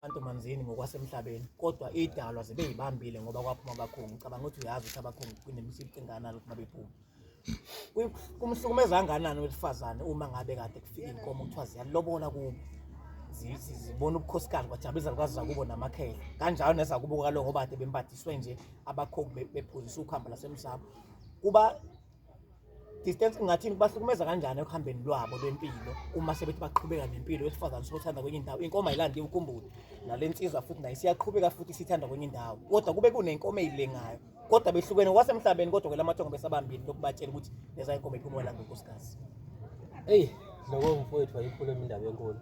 Abantu Manzini ngokwasemhlabeni kodwa idalwa zibe yibambile ngoba kwaphuma abakhongi. Ngicabanga ukuthi uyazi ukuthi abakhongi kunemisici engakanani ukuthi babephuma. Kumhlukumeza kangakanani wesifazane uma ngabe kade kufika inkomo kuthiwa ziyalobola kubo, zibona ubukhosikazi, kwajabula izalukazi zakubo namakhehla kanjalo nezakubo kalo, ngoba kade bembathiswe nje abakhongi, bephuzisa ukuhamba lasemsamo, kuba distance ngathini, kubahlukumeza kanjani ekuhambeni lwabo lwempilo uma sebethi baqhubeka nempilo wesifazane sothanda kwenye indawo, inkomo ayilandi, ukhumbule nale nsizwa futhi nayo isiyaqhubeka futhi isithanda kwenye indawo, kodwa kube kunenkomo eyilengayo, kodwa behlukene kwasemhlabeni, kodwa kwelamathongo besabambile lokubatshela ukuthi leza inkomo iphuma la nkosikazi? Eyi, lokho mfowethu wayikhuluma indaba enkulu.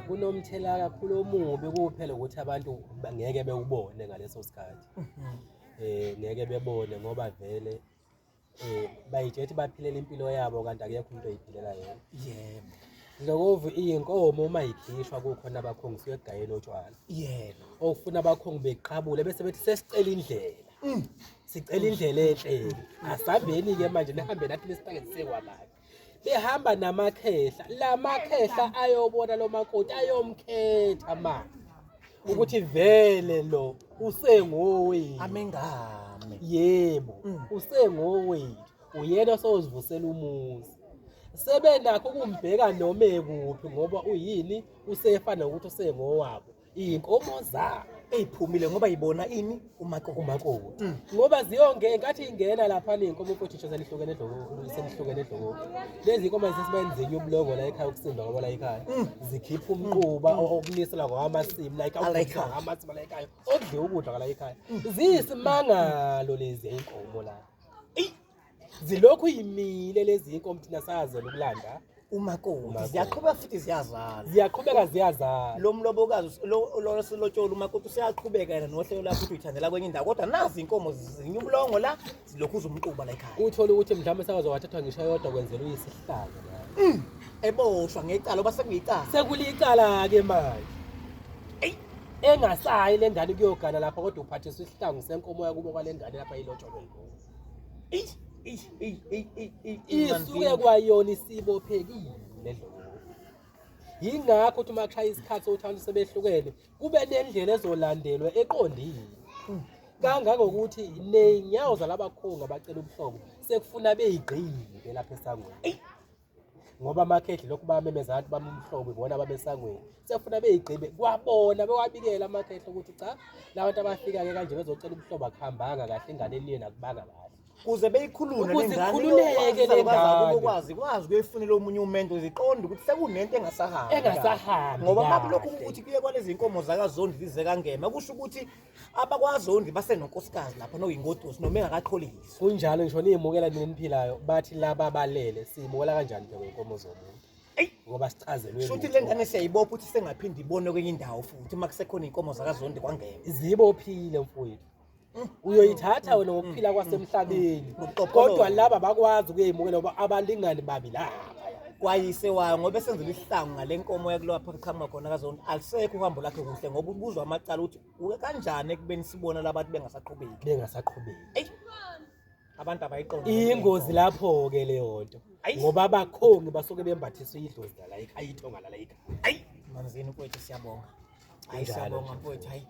Kunomthela kakhulu omubi, kuphela ukuthi abantu ngeke bewubone ngaleso sikhathi. Ngeke bebone ngoba vele bayitshe ukuthi baphilela impilo yabo, kanti akekho umuntu oyiphilela yena. Dlokovu, iyinkomo uma ikhishwa kukhona abakhongi, suke kugayela otshwala. Okufuna abakhongi beqhabule bese bethi sesicela indlela. Sicela indlela enhle. Asambeni-ke manje, nihambe nathi nisifake sisekwabani. Behamba namakhehla, la makhehla ayobona lo makoti, ayomkhetha manje ukuthi vele lo usengowethu. Amengame. Yebo, usengowethu. Uyena osozivusela umuzi. Sebenakho ukumbheka noma ekuphi ngoba uyini, usefana nokuthi usengowabo. Iy'nkomo zabo eyiphumile ngoba ibona ini, umakoti. Umakoti. Ngoba ziyongena, nkathi ingena lapha ney'nkomo mfowethu, ngisho selihlukene edloko, selihlukene edloko. Lezi nkomo sesibenzinye ubulongo la ekhaya, ukusindwa kwabo la ekhaya. Zikhipha umquba okunisela ngowamasimu la ekhaya, Ala ekhaya. okudliwa ngamasimu la ekhaya, okudliwa ukudla kwala ekhaya. Ziyisimangalo lezi iy'nkomo la. Eyi. Zilokhu yimile lezi inkomo, thina sazela ukulanda umakoti. Umakoti. Ziyaqhubeka futhi ziyazala. Ziyaqhubeka ziyazala. Lo mlobokazi lo silotshola umakoti useyaqhubeka yena nohlelo lakho ukuthi uyithandela kwenye indawo, kodwa nazi inkomo zinye ubulongo la, zilokhu uzumquba la ekhaya. Uthole ukuthi mhlawumbe sakaze wathathwa ngisho yodwa kwenzela uyisihlalo la. Eboshwa ngecala oba sekuyicala. Sekulicala-ke manje. Eyi. Engasayi le ngane kuyogana lapha, kodwa uphathiswa isihlangu senkomo yakubo kwale ngane lapha ilotsholwe inkomo. Eyi, eyi, eyi, eyi, eyi, eyi, eyi, Isuke Manzini. kwayona isibophekile Dlokovu. Yingakho ukuthi uma kushaya isikhathi sokuthi abantu sebehlukene kube nendlela ezolandelwa eqondile, kangangokuthi ney'nyawo zalabakhongi abacela ubuhlobo sekufuna beyigqibe lapha esangweni. Eyi. Ngoba amakhehla lokhu bamemeza abantu bami umhlobo, ibona ababesangweni, sekufuna beyigqibe kwabona, bewabikela amakhehla ukuthi cha, la bantu abafika-ke kanje bezocela ubuhlobo akuhambanga kahle, ingane eniyeni akubanga kahle. Kuze beyikhulule Ukuze le ngane, ikhululeke le ngane. Ukwazi kwazi kuyoyifunela omunye umendo, ziqonde ukuthi sekunento engasahambi Engasahambi ngoba makulokhu kahle. ukuthi kuye kwalezi nkomo zakaZondi zize kaNgema, kusho ukuthi abakwaZondi basenonkosikazi lapha noyingodusi noma engakaqholiswa. Kunjalo, ngisho niyimukela nina niphilayo, bathi laba balele siyimukela kanjani phela inkomo zomuntu? Eyi. Ngoba sichazelwe Shuthi lutho. le ngane siyayibopha ukuthi sengaphinde ibone kwenye indawo futhi uma kusekhona iy'nkomo zakaZondi kwaNgema. Zibophile mfowethu, uyoyithatha wena ngokuphila kwasemhlabeni, Ngobuqophololo. kodwa laba bakwazi ukuyimukela ngoba abalingani babi lapha. Kwayise wayo, ngoba esenzela isihlangu ngale nkomo yakulapho kuqhamuka khona kaZondi, alisekho uhambo lakhe kuhle ngoba ubuzwa amacala ukuthi uke kanjani ekubeni sibona labantu bengasaqhubeki. Bengasaqhubeki. Eyi, abantu abayiqondi. Iyingozi lapho-ke leyo nto. Ayi. Ngoba abakhongi basuke bembathiswe idlozi lala ekhaya, ithonga lala ekhaya. Ayi, Manzini mfowethu, siyabonga. Hayi. Kunjalo Siyabonga nje. mfowethu, hayi.